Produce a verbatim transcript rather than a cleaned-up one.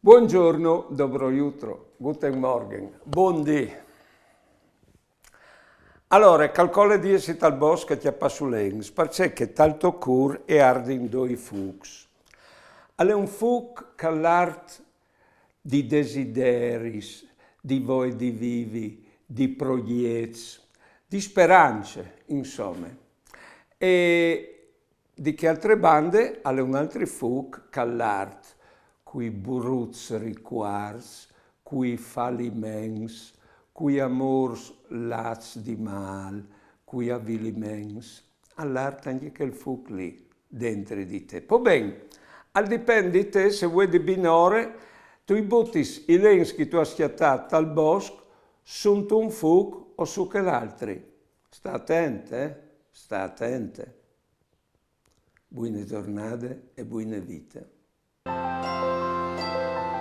Buongiorno, dobro jutro, guten Morgen, bundì. Alore, calcole di jessi tal bosc a cjapâ sulens, parcè che tal to cûr e ardin doi fûcs. Al è un fûc che al art di desideris, di voie di vivi, di progjets, di sperance, insome. E di chê altre bande al è un altri fûc che al art cui bruts ricuarts, cui faliments, cui amôrs lats di mâl, cui aviliments. Al art ancje chel fûc li dentri di te. Po ben, al dipent di te se vuê di binore tu i butis i lens che tu âs cjatât tal bosc suntun fûc o su chel altri. Sta atent, eh? Sta atente. Buine zornade e buine vite.